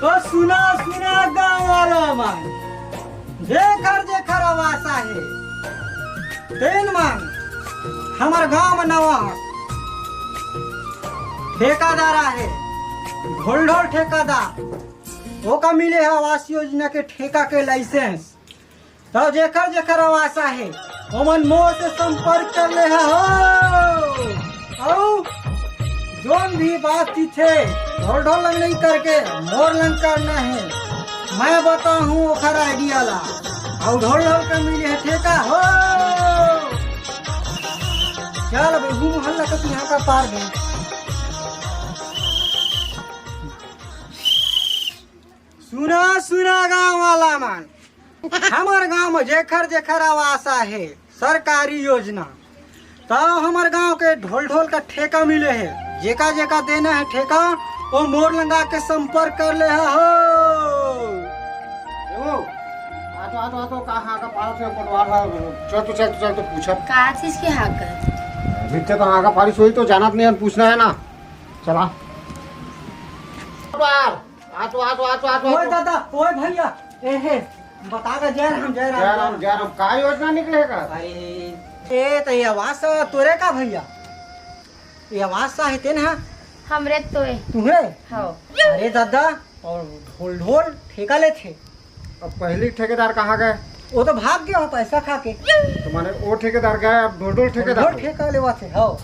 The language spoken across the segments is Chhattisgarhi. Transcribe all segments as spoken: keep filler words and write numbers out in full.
ओ सुना, सुना गांव वाला मन, जेखर जेखर आवास आहे, तेन मन हमर गांव म नवा ठेकादार आहे, ढोल ढोल ठेकादार, ओका मिले हे आवास योजना के ठेका के लाइसेंस। त जेखर जेखर आवास आहे, ओमन मोर से संपर्क कर ले हा हो। अउ जोन भी बातचीत हे, ढोल ढोल लंग नहीं करके मोर लंग करना हे। मैं बताहूँ ओखर आइडिया ला। अउ ढोल ढोल कर मिले हे ठेका हो। चल अब हूँ हल्ला कर यहाँ का पार गए। सुना, सुना गांव वाला मन, हमर गांव म जेखर जेखर आवास आहे, सरकारी योजना, त हमर गांव के ढोल ढोल का ठेका मिले हे। जेका जेका देना हे ठेका, वो मोर लंग आके संपर्क कर ले हा हो। देखो, आ तो, आ तो, आ तो, कहाँ का पारत हे पटवार हा? चल तो, चल तो, चल तो पूछा। का चीज के हाक है? अभी तक कहाँ का पारिश होई तो जानत नहीं है, पूछना है ना। चला। पटवार, आ तो, आ तो, आ तो, आ तो, आ ओए तो। दादा, ओए भैया, ए हे, बता दे, जय राम, जय राम, जय राम, जय राम। का योजना निकले का? अरे, ए, त ये आवास तोरे का भैया? ये आवास आहे तेन हा? हमरे तो ए। तुहरे? हव। अरे दादा, अउ ढोल ढोल ठेका लेथे। अब पहली ठेकेदार कहाँ गए? वो तो भाग गया हो पैसा खा के। तो माने वो ठेकेदार गए, अब ढोल ढोल ठेकेदार ढोल हो। ठेका लेवा थे, हव।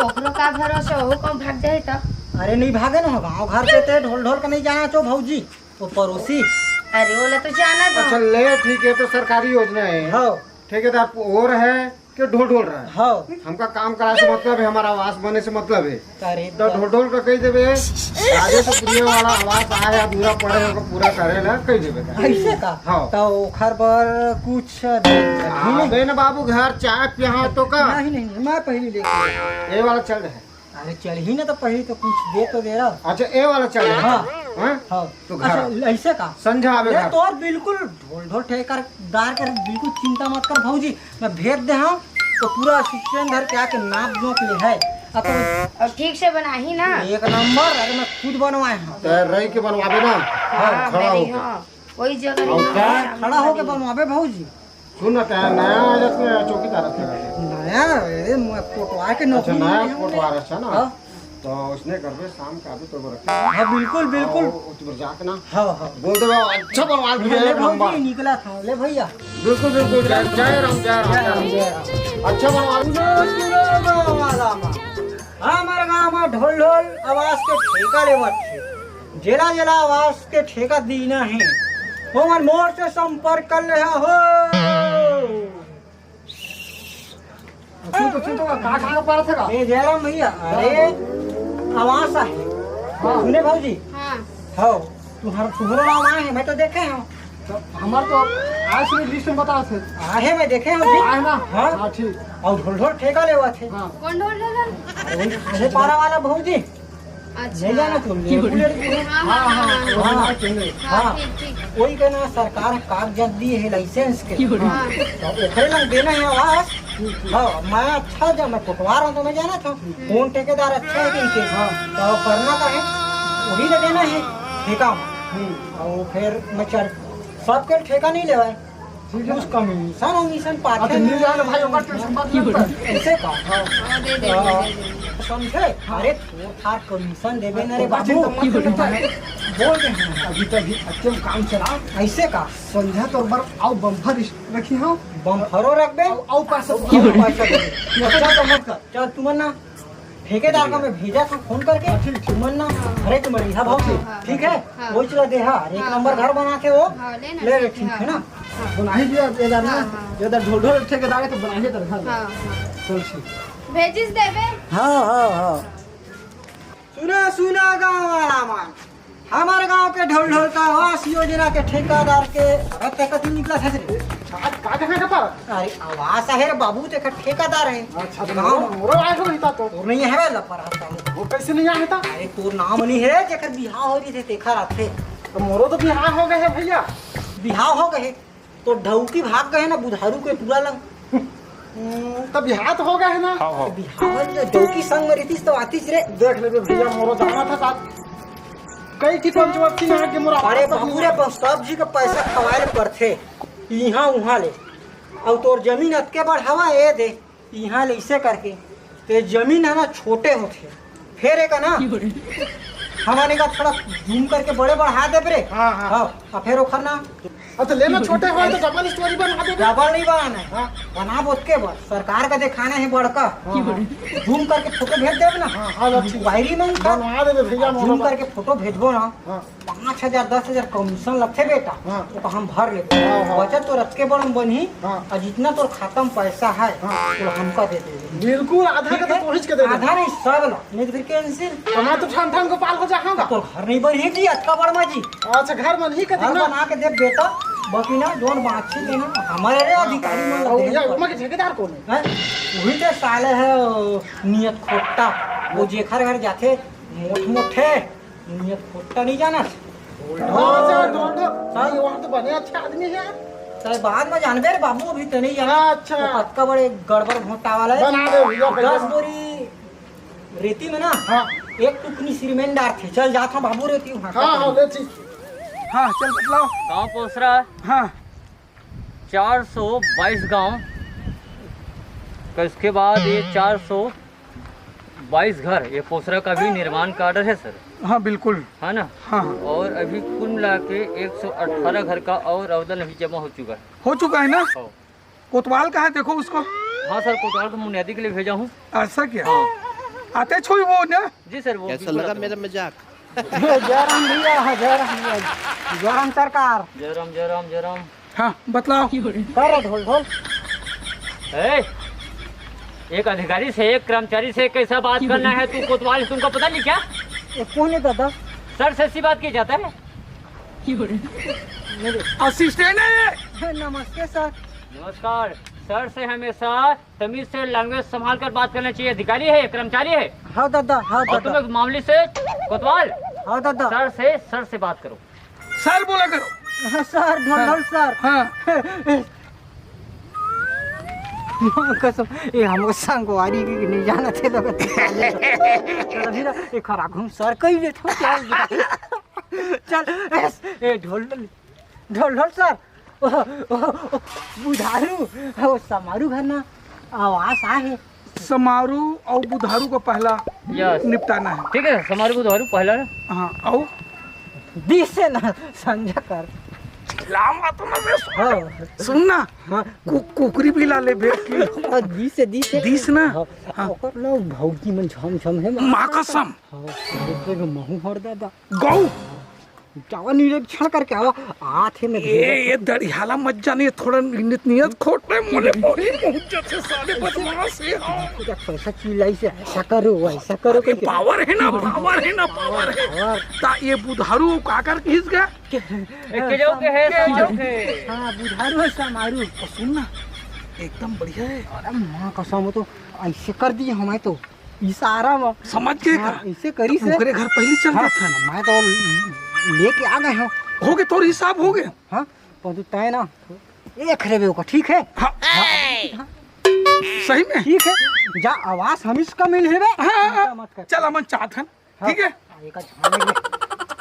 ओकरो का भरोसा, वो कौन भाग जाए तो? अरे नहीं भागे ना हो, गाँव घर के ते ढोल ढोल का नहीं जाना चो भौजी, वो पड़ोसी। अरे ओला तो जाना दो। अच्छा ले ठीक है, तो सरकारी योजना है। हव। ठेकेदार और है के ढोल ढोल रहा है। हव। हमका काम करा से मतलब है, हमारा आवास बने से मतलब है। अरे तो बा- ढोल ढोल का कही देबे, राजेश प्रिय वाला आवास आए अधूरा पड़े, हमको पूरा करे ला कही देबे का। ऐसे का? हव। तो ओखर बर कुछ दे- अबे ना बाबू, घर चाय पिया तो का? नहीं, नहीं, नहीं, मैं पहली लेके ये वाला चल रहा है। अरे चल ही ना, तो पहली तो कुछ दे तो दे रहा। अच्छा, ये वाला चल रहा है। हाँ। हाँ? हाँ। तो घर अच्छा, आ। ऐसे का? संझा आवे ए, घर। तोर बिल्कुल ढोल ढोल ठेकेदार के बिल्कुल चिंता मत कर भौजी, मैं भेज दे हूँ, तो पूरा असिस्टेंट घर के आके नाप जोख ले है। अब तो अब ठीक से बनाही ना। एक नंबर, अरे मैं खुद बनवाए हूँ। तो रही के बनवाबे ना, हाँ, खड़ा मेरी, होके। हाँ, वही जगह और नहीं क्या? है, खड़ा होके बनवाबे भौजी। सुन ना, तैं नया आ जात में चौकीदार रहत हे। नया, अरे, मैं कोटवार के अच्छा, नौकरी नया में हूँ। कोटवार, अच्छा ना? हाँ। तो उसने घर में शाम का आदमी तो रखे। हाँ, बिल्कुल, बिल्कुल। और उस पर जाके ना हाँ, हाँ। बोल दे, "अच्छा बनवा दिया, ले एक नंबर।" भौजी, निकला था, ले भैया। बिल्कुल, बिल्कुल, जय, जय राम, जय राम, जय राम, जय राम। अच्छा बनवा दिया। सुनो, सुनो, गाँव वाला मन। हमर गाँव में ढोल ढोल आवास के ठेका लेवत हे। जेला जेला आवास के ठेका दीना हे, ओमन मोर से संपर्क कर ले हो। सुन तो, सुन तो, का, का, का पारत हे का? ए, जयराम भैया, अरे, आवास आहे। हाँ। सुने भौजी? हाँ। हव, तुहर, तुहरो नाम आए हे, मैं तो देखे हूँ। तो हमार तो आज से लिस्ट में बता थे। आहे, मैं देखे हूँ जी। आहे ना? हाँ। हाँ, ठीक। अउ ढोल ढोल ठेका लेवत हे। हाँ। कौन ढोल ढोल? अरे, पारा वाला भौजी। अच्छा। नहीं जाना तुम, ये बुलेट की है। हाँ, हाँ, हाँ, हाँ, हाँ, हाँ, हाँ। हाँ, ठीक, ठीक। वही कहना, सरकार कागजात दिए हे लाइसेंस के। हाँ। तो ओकरे लंग देना हे आवास। हाँ, मैं अच्छा जब मैं कोटवार हूँ तो मैं जाना था। कौन ठेकेदार अच्छा है कहीं के। हाँ। तो करना का है, वही तो देना है ठेका में। हम्म। और फिर मैं चल, सबके ठेका नहीं लेवाए। ठीक है। कुछ कमीशन वमीशन पाथे अच्छा, मिल जाए ना भाई, ओकर टेंशन मत ले। ऐसे का? हाँ। हाँ, दे दे, हाँ। दे दे। समझे? अरे, तोर थार कमीशन देबे ना रे ओकर बाबू। चिंता मत कर, बेटा। बोल दे। अभी तो अभी अच्छे काम चला। ऐसे का? संझा तोर बर अउ बम्फर रखी हूँ। बम्फरो रखबे? अउ, अउ पैसा अउ पैसा देबे। अच्छा तो मत कर। चल, तुमन ना ठेकेदार का मैं भेजा था फोन करके, हाँ, ठीक, ठीक। तुमन ना घरे के मरीहा भाव से, हाँ, हाँ, ठीक है? हाँ। वो चला दे, हाँ, एक हाँ, नंबर हाँ। घर बना के वो हाँ, ले ना, ले, ठीक है, ठीक है हाँ। ना? हाँ। बनाही भी अब इधर ना, हाँ, हाँ। इधर ढोल ढोल ठेकेदार है तो बनाही इधर घर। हाँ, हाँ। चल ठीक। भेजिस देबे? हाँ, हाँ, हाँ। सुना, सुना गाँव वाला मन, हमर गांव के ढोल ढोल का आवास योजना के ठेकेदार के, अरे तेकर दिल निकला था रे। आज का कहना चाहता? अरे आवास आहे रे बाबू, तेकर ठेकेदार है। अच्छा, तो गाँव मोरो, मोरो आए हो इतना तो। तोर नहीं है रे लपर आता। वो कैसे नहीं आए था? अरे तोर नाम नहीं है रे, जेकर बिहाव हो रही थे, तेकर आथे। तो मोरो तो बिहाव हो गए है भैया। बिहाव हो गए। तो ढौकी भाग गए ना बुधारू के टूरा लंग। हम्म, तो बिहाव तो हो गए है ना? हाँ, हाँ। बिहाव हो गए, ढौकी संग में रहितिस तो आतिस रे। देख लेबे भैया, मोरो जाना था साथ। कई की पंचवती में आके मोर अरे आवाज बाबू रे, बस सब्जी के पैसा खवाए ले पड़थे इहाँ उहाँ ले। अउ तोर जमीन अतके बढ़ावा ए दे इहाँ ले इसे करके, ते जमीन है ना छोटे होथे, फेर एक ना हमन एका थोड़ा जूम करके बड़े बढ़ा देब रे। हाँ, हाँ। हाँ, आ फेर ओखर ना अब तो लेना छोटे होय तो डबल स्टोरी बना देबे। डबल नहीं बनाना है। हाँ। बनाब ओतके बर, सरकार का दिखाना है बड़का। हाँ, हाँ। जूम करके फोटो भेज देब ना। हाँ, हाँ, लो, ठीक। वायरी में उनका बनवा देबे भैया, जूम मोबाइल। करके फोटो भेजबो ना। हाँ। पाँच हजार, दस हजार कमीशन लगथे बेटा। हाँ। वो तो हम भर लेबो। हाँ, हाँ। बचत तो रतके बड़ में बनही। हाँ। और जितना तोर खाता में पैसा है, हाँ। वो हमका दे देबे। बिल्कुल, आधा ठीक का तो है? तोहिच के दे देबे। आधा नहीं, सब ला। नहीं तो फिर कैंसिल। तो मैं तो ठन ठन गोपाल हो जाऊंगा। तो घर नहीं बनही जी, अतका बड़ मा जी। अच्छा, घर बनही कथी घर ना? बना के दे बेटा, बाकी ना जोन बांची के ना हमारे रे अधिकारी मन और लगे भैया, हैं। ओमा के ठेकेदार कौन है? हैं? वही तो साले है, ओ, नियत खोट्टा, वो जेखर घर जाथे मोट मोटे नियत खोट्टा नहीं जाना। अच्छा, ढोल ढोल। हाँ। ये वहाँ तो बने अच्छे आदमी है। तो बाद में जानबे रे बाबू, अभी तो नहीं जाना। अच्छा। तो पक्का बड़े गड़बड़ घोटा वाला है। बना दे भैया, भैया। दस बोरी रेती में ना, हाँ। एक टुकनी सीमेंट डारथे। चल जात हूँ बाबू रेती हूँ। हाँ, हाँ, ले ठीक। हाँ, चल बतलाओ। गाँव पोसरा। हाँ। चार सौ बाईस गांव, उसके बाद ये चार सौ बाईस घर, ये पोसरा का भी निर्माण कार्य है सर। हाँ, बिल्कुल। है ना? हाँ, हाँ। और अभी कुल मिला के एक सौ अठारह घर का और आवेदन अभी जमा हो चुका है। हो चुका है ना? हाँ। कोतवाल कहाँ है? देखो उसको। हाँ सर, कोतवाल को बुनियादी के लिए भेजा हूँ। ऐसा क्या? हाँ। आते छुई वो ना? जी सर, वो कैसा बिल्कुल लगा आता मेरा हूँ। मजाक? जय राम भैया, जय राम भैया, जय राम सरकार। जय राम, जय राम, जय राम। हाँ, बतलाओ। कर ढोल ढोल। ए, एक अधिकारी से, एक कर्मचारी से कैसा बात करना है, तू कोतवाल है, तुमको पता नहीं क्या? ये कौन है दादा? सर से ऐसी बात की जाता है। मेरे असिस्टेंट है ये। नमस्ते सर। नमस्कार। सर से हमेशा तमीज से लैंग्वेज संभाल कर बात करना चाहिए। अधिकारी है, कर्मचारी है? हाँ दादा, हाँ और तुम दादा। एक मामूली से कोतवाल? हाँ दादा। सर से, सर से बात करो। सर बोला करो। हाँ सर, ढोल हाँ। ढोल सर। हाँ। माँ कसम, ये हमको संगवारी की नहीं जाना थे तो चलो फिर ये खरा घूम सर कही बैठो क्या? चल, ए, ए, ढोल ढोल, ढोल ढोल सर। ओ, ओ, ओ, बुधारू, ओ, समारू घर ना आवास आहे। समारू और बुधारू का पहला यस। निपटाना है। ठीक है, समारू बुधारू पहला ना। हाँ, और? बीस से ना संझा कर। लामा तो ना बे, हाँ। सुन ना, हाँ। कु-, कुकरी भी ला ले बेट की। हाँ, बीस से, बीस से। बीस ना? हाँ, हाँ। ओकर लो भौजी मन झम झम है। माँ कसम। हाँ, देखे के महू हर दादा। गौ। जावा निरीक्षण करके आवा। आत हे मैं ए, ए, दड़ियाला मत जाने, थोड़ा नियत, नियत खोट रहे, मोले मोही पहुंच जाते साले बदमाश हे, हाँ। पूरा पैसा चिल्लाई से ऐसा करो, वैसा करो अरे करके। पावर है ना, पावर है ना, पावर है। पावर। ता ये बुधारू का कर खींच गया? के-, एक के जाओ के है, सब जाओ के। हाँ, बुधारू है समारू। और सुन ना, एकदम बढ़िया है। अरे माँ कसम, वो तो ऐसे कर दिए हमारे तो। इशारा म। समझ गए हाँ, का? ऐसे करी तो से। ओकरे घर पहली चल हाँ, जात हन। मैं तो लेके आ गए हूँ। हो गए, तोर हिसाब हो गए। हाँ, पर तू तय ना एक रेबे ओकर, ठीक है? हाँ। हाँ। सही में? ठीक है, जा आवास हमीस का मिल हेबे। हाँ, हाँ, हाँ। चिंता मत कर। चल, अमन चाहत हन, हाँ। ठीक है? हाँ, एक झाड़ लेंगे।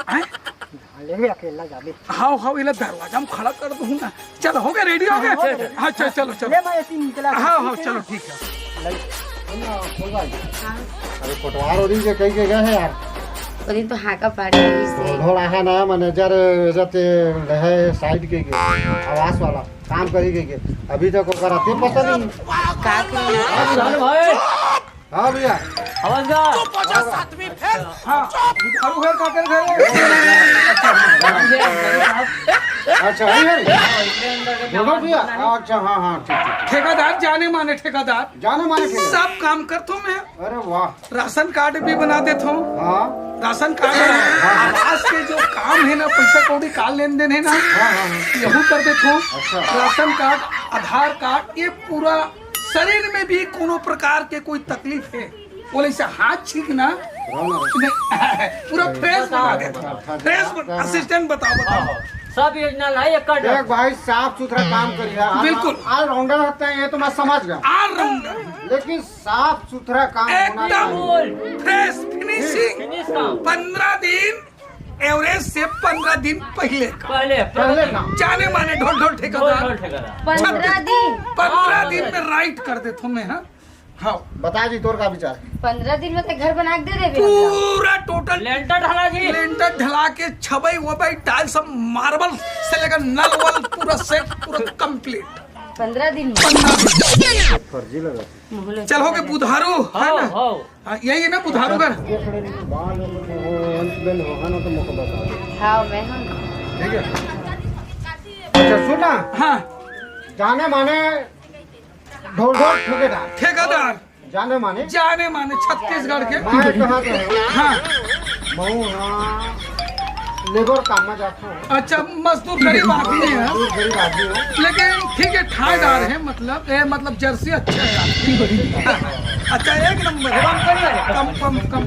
हैं? झाड़ लेंगे, अकेला जाबे। हाव, हाव, इला दरवाजा में खड़ा कर दूँ ना। चल, हो गया, रेडी हो गया? हाँ, हो गया। हाँ, चल, चलो, चलो। ले, मैं ऐसे ही निकला। हाँ, हाँ, ठीक है चलो, ना? ठीक है। ले। सुन ना, बोल भाई। हाँ। अरे, कोटवार हो रही है, कहीं के गए हैं यार? वो दिन तो हाका पाड़ी हुई से। ढोल आहा ना, मैनेजर, इज्जत है, साइड के, के, आवास वाला, काम करी के, के। अभी तक ओकर आते पता नहीं। का करी? हाँ, बुधारू भाई। हाँ भैया। आवाज का? हाँ, बुधारू घर का कर घर है? अच्छा, यही है। बोलो भैया। अच्छा, हाँ, हाँ, ठीक, ठीक, ठीक। ठेकेदार जाने माने ठेकेदार। जाने माने ठेकेदार। सब काम करथो मैं। अरे वाह। राशन कार्ड भी बना देथो। हाँ। राशन कार्ड, हाँ। आवास के जो काम है ना, पैसा कौड़ी का लेन देन है ना, हाँ, हाँ, हाँ। यहू कर देथो। अच्छा। राशन कार्ड, आधार कार्ड, ये पूरा शरीर में भी कोनो प्रकार के कोई तकलीफ है, बोले इसे हाथ छींकना, रहो ना, रहो। नहीं, पूरा फ्रेश बना देता। अच्छा, फ्रेश बन-, हाँ। असिस्टेंट बताओ, बताओ। हाँ, सब योजना लाई एक कर देख भाई, साफ सुथरा काम करिए। आप बिल्कुल। ऑलराउंडर होते हैं, ये तो मैं समझ गया। ऑलराउंडर। लेकिन साफ सुथरा काम होना एकदम चाहिए। Fresh finishing. फिनिश काम। पन्द्रह दिन एवरेज से पंद्रह दिन पहले का। पहले, पहले का। जाने माने ढोल ढोल ठेकेदार। ढोल ढोल ठेकेदार। पंद्रह दिन। पंद्रह दिन में राइट कर देथों मैं, हाँ। हाँ। बता जी, तोर का विचार है? पंद्रह दिन में तो घर बना के दे देबे हम लोग। पूरा टोटल लेंटर ढला जी। लेंटर ढला के छबई वबई टाइल सब मार्बल से लेकर नल वल पूरा सेट पूरा कंप्लीट। पंद्रह दिन में। पंद्रह दिन। फर्जी लगा। चल हो गए बुधारू, है ना? हाँ, यही है ना बुधारू घर? हाँ, मैं हूँ। ठीक है। अच्छा, सुन ना। हाँ। जाने माने ढोल ढोल ठेकेदार। ठेकेदार। जाने माने। जाने माने छत्तीसगढ़ के। मैं कहाँ के हूँ? हाँ। मैं हाँ लेबर काम में जाता हूँ। अच्छा, मजदूर गरीब आदमी है। मजदूर गरीब आदमी हूँ। लेकिन ठीक है, ठाईदार है, मतलब, ए, मतलब जर्सी अच्छा है आपकी। अच्छा, एक नंबर है। कंपनी है। कम, कम, कम,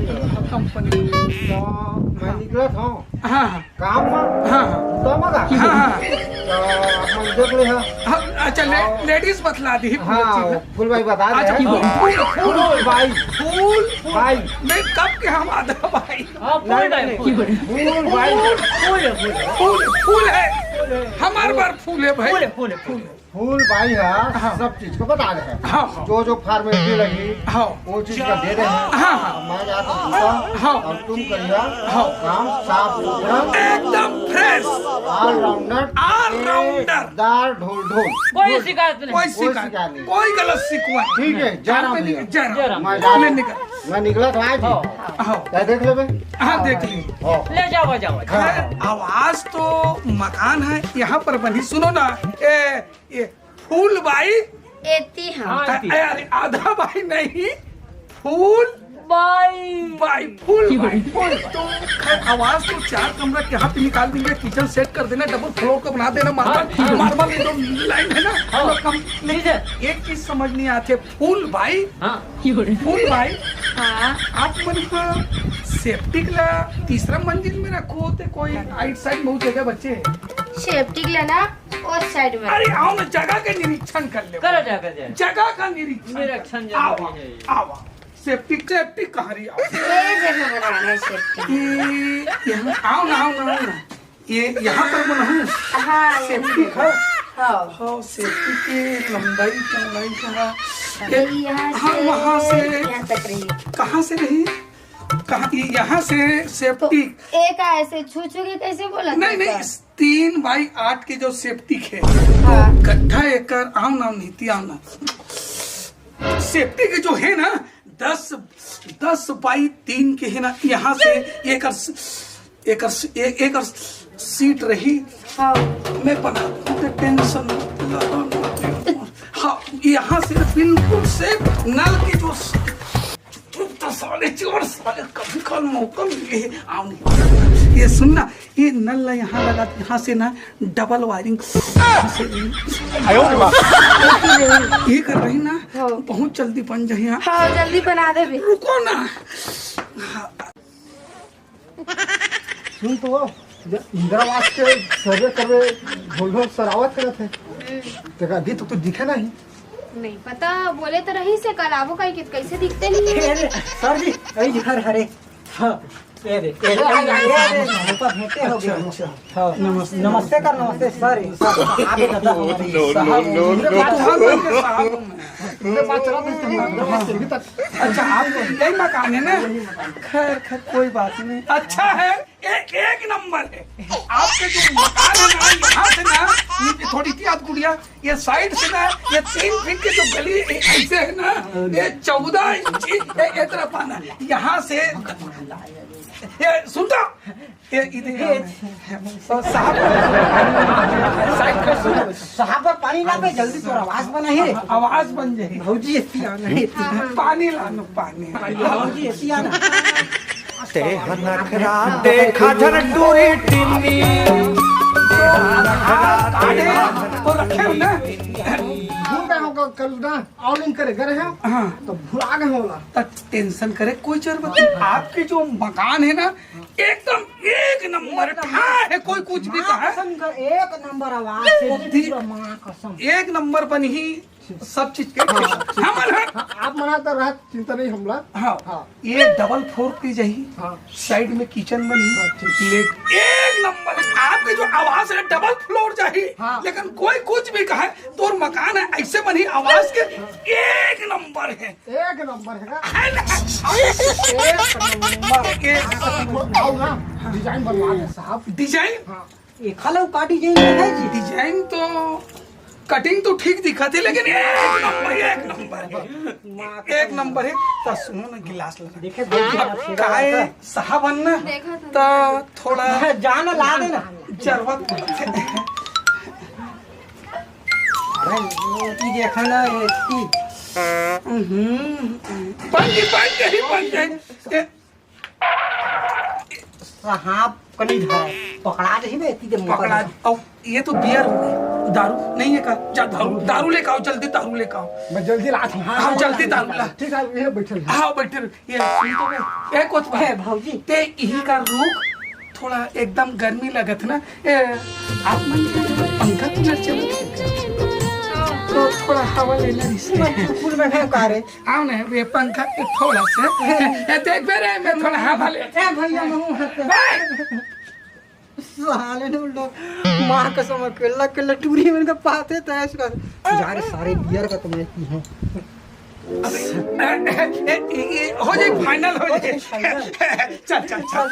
कंपनी। तो मैं निकला था। हाँ, हाँ। काम में? हाँ, हाँ। तो मत आ। हाँ, हाँ। तो अपन देख ले हाँ। हाँ, अच्छा, ले-, लेडीज बतला दी, पूरा हाँ, चीज। फूल भाई बता दे। अच्छा, फूल, फूल, फूल भाई। फूल भाई। नहीं, कब के हम आधा भाई। हाँ, फूल नहीं, भाई, नहीं, फूल। फूल भाई। फूल, फूल है, फूल। फूल, फूल है। हमारे बार फूल है भाई। फूल है, फूल है, फूल है। फूल भाई है, हाँ। सब चीज को बता रहे हैं। हाँ, हाँ। जो जो फॉर्मेलिटी लगी, हाँ। वो चीज का दे रहे हैं। हाँ, हाँ। मैं जाता हूँ, हाँ। और तुम करिए, हाँ। काम साफ सुथरा, एकदम फ्रेश। Allrounder, allrounder. दार ढोल ढोल। कोई शिकायत नहीं। कोई कोई शिकायत शिकायत नहीं। कोई गलत शिकवा नहीं। ठीक है, जय राम भैया। जय राम। जय राम। मैं जा रहा हूँ। निकल। मैं निकला था आज ही। हाँ। हाँ। क्या देख लेबे? हाँ, देख ली। हाँ। ले जाओ, जाओ, जाओ। हाँ। आवाज तो मकान है, यहाँ पर बनी। सुनो ना, ए, ये फूल बाई। एती हाँ। हाँ, एती। अरे, आधा बाई नहीं, फूल बाई। बाई, फूल बाई। फूल बाई। तो खैर, आवाज तो चार कमरा के यहाँ पे निकाल देंगे, किचन सेट कर देना, डबल फ्लोर को बना देना, मार्बल, हाँ, हाँ। मार्बल एकदम लाइन है ना, हाँ। तो कम। लेकिन एक चीज समझ नहीं आते, फूल बाई। हाँ। फूल बाई। हाँ। आप मन का सेप्टिक ला तीसरा मंजिल में रखो होते, कोई आइट साइड बहुत जगह बचे। सेप्टिक ला ना उस साइड में। अरे आओ ना, जगह के निरीक्षण कर ले। करा जाए, करा जाए। जगह का निरीक्षण निरीक्षण कर। जरूरी आवा, है। आवा। सेप्टिक, सेप्टिक कहाँ रही? आओ। ये जगह बनाना है सेप्टिक। ये, यहाँ, आओ ना, आओ ना, आओ ना। ये यहाँ पर बनाऊँ? हाँ, ये सेप्टिक है? हाँ। हाँ, सेप्टिक की लंबाई, चौड़ाई का। ये ये यहाँ हाँ, से वहाँ से। यहाँ तक रही। कहाँ से रही? कहाँ, ये यहाँ से तो सेप्टिक। एक ऐसे छू छू के कैसे बोला नहीं, था? नहीं, तीन बाई आठ के जो सेप्टिक है, हाँ। तो गड्ढा एकर, आओ ना, नीति, आओ ना। सेप्टिक जो है ना, दस, दस बाई तीन के है ना, यहाँ से एकर, एकर, ए-, एकर सीट रही। हाँ। मैं बना दूँ, तो टेंशन मत लो। हाँ, यहाँ से बिल्कुल से नल के जो तू तो साले चोर, साले कभी कल मौका मिले, आओ नहीं। ये सुन ना, ये नल ला यहाँ लगा, यहाँ से ना डबल वायरिंग, यहाँ से आयो रे बाप। ये कर रही ना, हाँ। बहुत जल्दी बन जाए यहाँ। हाँ, जल्दी बना देबे। रुको ना। हाँ। सुन तो, जब इंदिरा आवास के सर्वे करवे ढोल ढोल सरावत करत हे, तेरा अभी तक तो दिखे नहीं। नहीं पता, बोले तो रही से कल आबो कहीं के, कैसे दिखते नहीं है? अरे, सर जी, यही घर हरे। हाँ, ये दे, ये दे, ये दे, ऊपर भेंटे हो गया। अच्छा, अच्छा। हाँ। नमस्ते। नमस्ते कर, नमस्ते सर, सर, आगे दादा हमारे। No, no, साहब, no, मेरे no। पास साहब, मेरे पास चला तो इसके बाद, अभी तक। अच्छा, आप यही मकान है ना? खैर, खैर, कोई बात नहीं। अच्छा है, एक, एक नंबर है। आपके जो मकान है ना, यहाँ से ना, नीचे थोड़ी सी हाथ गुड़िया, ये साइड से ना, ये तीन फीट की जो गली ऐसे है ना, ये चौदह इंची, ये, ये तरफ आना, यहाँ से, ये सुनता, ये इधर ये साहब, साइड का सुनो। साहब, पानी ला बे, जल्दी तोर आवाज बना ही रे। आवाज बन जाए। भौजी, एती आना है। पानी लानो, पानी। भौजी, एती आना। ते ह नखरा देखा झन टूरी टिन्नी। अरे, वो रखे हो ना? भूल गए हो कल ना, ऑनलाइन करे, करे हैं? हाँ। तो भुला गए होला। तो टेंशन करे कोई जरूरत नहीं। आपके जो मकान है ना, एकदम एक नंबर, एक नंबर। ठाह है, कोई कुछ भी माँ कहे। कसम का एक नंबर आवाज से वो जी, पूरा माँ कसम। एक नंबर बनी ही। सब चीज के हाँ, ठीक। हमन ह हाँ, आप मन ह तो रहत चिंता नहीं हमला। हाँ, हाँ। ये डबल फ्लोर की जही, हाँ। साइड में किचन बनी, हाँ, ठीक। लेट एक नंबर। आपके जो आवाज है डबल फ्लोर जाही, हाँ। लेकिन कोई कुछ भी कहे, तोर मकान है ऐसे बनी, आवाज के एक नंबर है। एक नंबर है का? है ना? एक नंबर। एक नंबर। आओ ना, डिजाइन बनवा दे साहब। डिजाइन? हाँ। एखा ला का डिजाइन है जी? डिजाइन तो कटिंग तो ठीक दिखत हे, लेकिन एक नंबर, एक नंबर, एक नंबर है। तो सुनो ना, गिलास लगा। देखे, देखे, अब देखे, काय देखे। साहब हन ना, देखा था। तो थोड़ा हाँ, जाना ला देना। जरूरत पड़त हे। अरे, ये देखा ना, ये की। हम्म, बन गई, बन गई, बन गई। ए, साहब कनी धर, पकड़ा दही बे, एती दे मुका पकड़ा दे। दे। अब ये तो बियर हो गई, दारू नहीं है का? जा दारू, दारू लेके आओ, जल्दी दारू लेके आओ। मैं जल्दी लात हूँ। हाँ, जल्दी दारू ला। ठीक है, ये बैठल है। हाँ, बैठल। ये सुन तो बे, ए कोतवाल, ए भौजी। ते इही का रुक, थोड़ा एकदम गर्मी लगत ना। ए, आप मन पंखा कूलर चलत हे? तो थोड़ा हवा लेना रिश्ते। मैं कुकुर में है का रे? आओ ना, ये पंखा के थोड़ा से। ए, देख बे रे, मैं थोड़ा हवा ले। ए भैया, मैं हूँ हट। ए! साले ने उल्टा माँ कसम, अकेला, अकेला टूरी मन का पाते तैस कर। जा रे सारे बियर का तो मैं पी हूँ। ए, ए, ए, ए, हो जाए, फाइनल हो जाए। चल, चल, चल।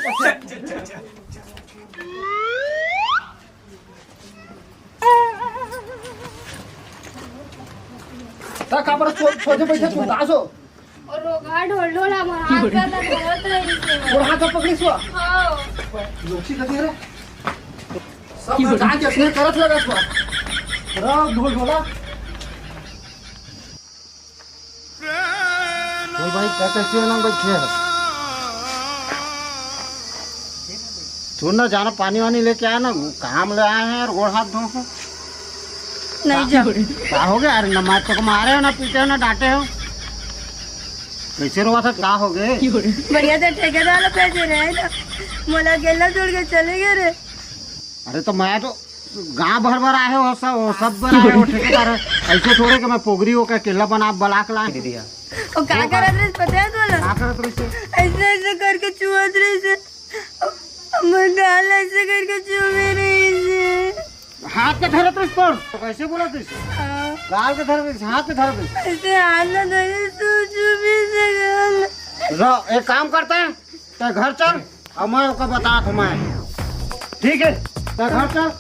ता का पर छो-, छोटे बैठे तू, उदास हो। और रोगा ढोल ढोल हमारा हाथ का तो बहुत रही से। और हाथ का पकड़ी सुआ? हाँ। लोची कथी रे? सब लोग जाके असने करत लगा सुआ। रहो ढोल ढोला। बोल भाई, का कैसे हो ना बैठे हो? तू ना जाना, पानी वानी लेके आना, काम ले आए हैं और गोड़ हाथ धो के। नहीं का, जाओ। का हो गया? अरे ना मार तो मारे हो, ना पीटे हो, ना डांटे हो, कैसे रोवा था? का हो गए? बढ़िया तो ठेकेदार पैसे रहे ना, मोला अकेला छोड़ के चले गए रे। अरे तो मैं तो गांव भर भर आए हो, सब, सब भर आए हो ठेकेदार। ऐसे थोड़े कि मैं पोगरी होकर अकेला बना बलाक ला दे दिया। वो का करत रहिस पता है तोला? का करत रहिस? ऐसे, ऐसे करके चुअत रहिस। हमर गाल ऐसे करके चुवे रहिस। हाथ के धरत रहिस तोर? तो कैसे बोलत रहिस? हाँ। गाल के धरत रहिस, हाथ के धरत रहिस? ऐसे हाथ ना धरे, तू चुवे से गाल। रो, एक काम करते हैं, ते घर चल, अउ मैं ओकर बतात हूँ मैं। ठीक है, ते घर चल,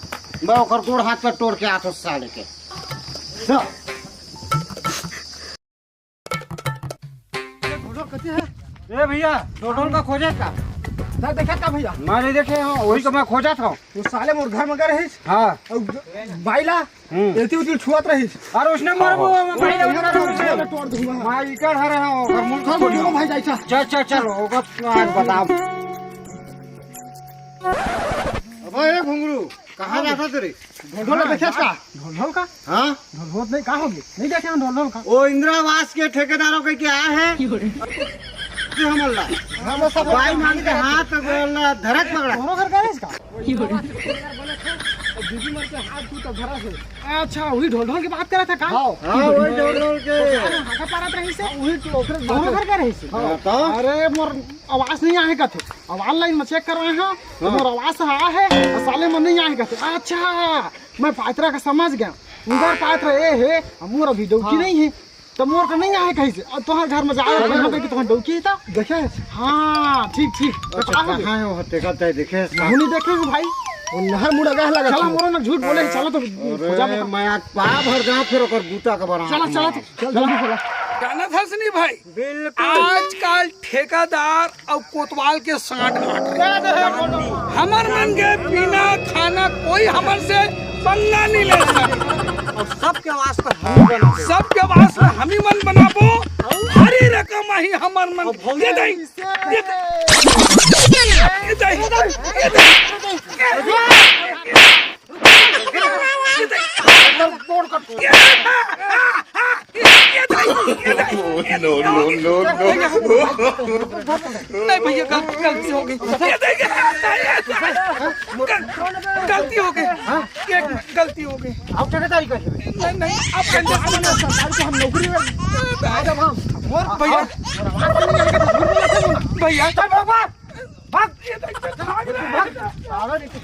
मैं ओकर गोड़ हाथ के तोड़ के आत हूँ साले के। चल। ए भैया, ढोल ढोल का खोजे का? ना देखे का भैया? मैं नहीं देखे हूँ, वही तो मैं खोजत हूँ। वो साले मोर घर में गए रहिस। हाँ। और बाइला हम्म। एती उती छुअत रहिस। अरे उसने मार वो, हाँ। मैं, मैं, मैं, मैं, मैं, मैं, मैं तोड़ दूंगा। मैं इकर हरे हूँ, और मुंह खोल दूंगा भाई, जाइसा। चल, चल, चल, होगा, आज बताओ। अबे ए घुंगरू, कहाँ जाता तेरे? ढोल ढोल देखे का? ढोल ढोल का? हाँ? ढोल ढोल नहीं, का होगी? नहीं देखे हम ढोल ढोल का। ओ इंदिरा आवास के ठेकेदारों के क्या है? क्यों रे? हमला। हम सब भाई मान के हाथ धरक पकड़ा। दोनों घर का है इसका? दीदी मर के हाथ टूटा भरा से। अच्छा, वही ढोल ढोल की बात करत हे का? हाँ। हाँ, वही ढोल ढोल के। तो सारे हाका पारत रहिस हे? हाँ, वही तो, ओकरे दोनों घर के रहिस हे? हाँ, तो? अरे, मोर आवाज नहीं आहे कथे। आवाज लाइन में चेक करवाए हंव, तो हाँ। मोर आवाज से आए हे, अउ साले मन नहीं आहे कथे। अच्छा, मैं पात्रा का समझ गया। उनकर पात्रा ए हे, अउ मोर अभी डौकी हाँ। नहीं हे। त मोर का नहीं आहे कहिस, अउ तोहर घर में जाए, हाँ। कहिस कि तोहर डौकी हे त? देखे? हाँ, ठीक, ठीक। त अच्छा, का हो गया? कहाँ हे वो ठेका तय देखे? नहीं देखे हो भाई। वो नहर मुड़ा गया लगा चला, तू। मोरो ना झूठ बोले, चला तो अरे, खोजा मोका। मैं आज पाप भर जाऊँ, फिर ओकर बूता का बना चला, दूंगा। चला तो, चल जल्दी चला। जानत हस नहीं भाई, बिल्कुल। आजकल ठेकेदार अउ कोतवाल के सांठ गांठ रहे। हमर मन के बिना खाना कोई हमर से पंगा नहीं ले सकता। अउ सबके आवाज तो हम ही बनाबो। सबके आवाज में हम ही मन बनाबो। हरी रकम आही हमर मन। ये दई, ये दई, ये दई, ये दई। No, no, no, no। नहीं भैया, गल-, गलती हो गई। गल-, गलती हो गई। एक गलती हो गई। आप ठेकेदारी कर लेबे। नहीं, नहीं, आप कंजर से मत। सरकार को हम नौकरी में आ जाओ हम। और भैया, भैया, चल भाग, भाग, भाग। साला नहीं तो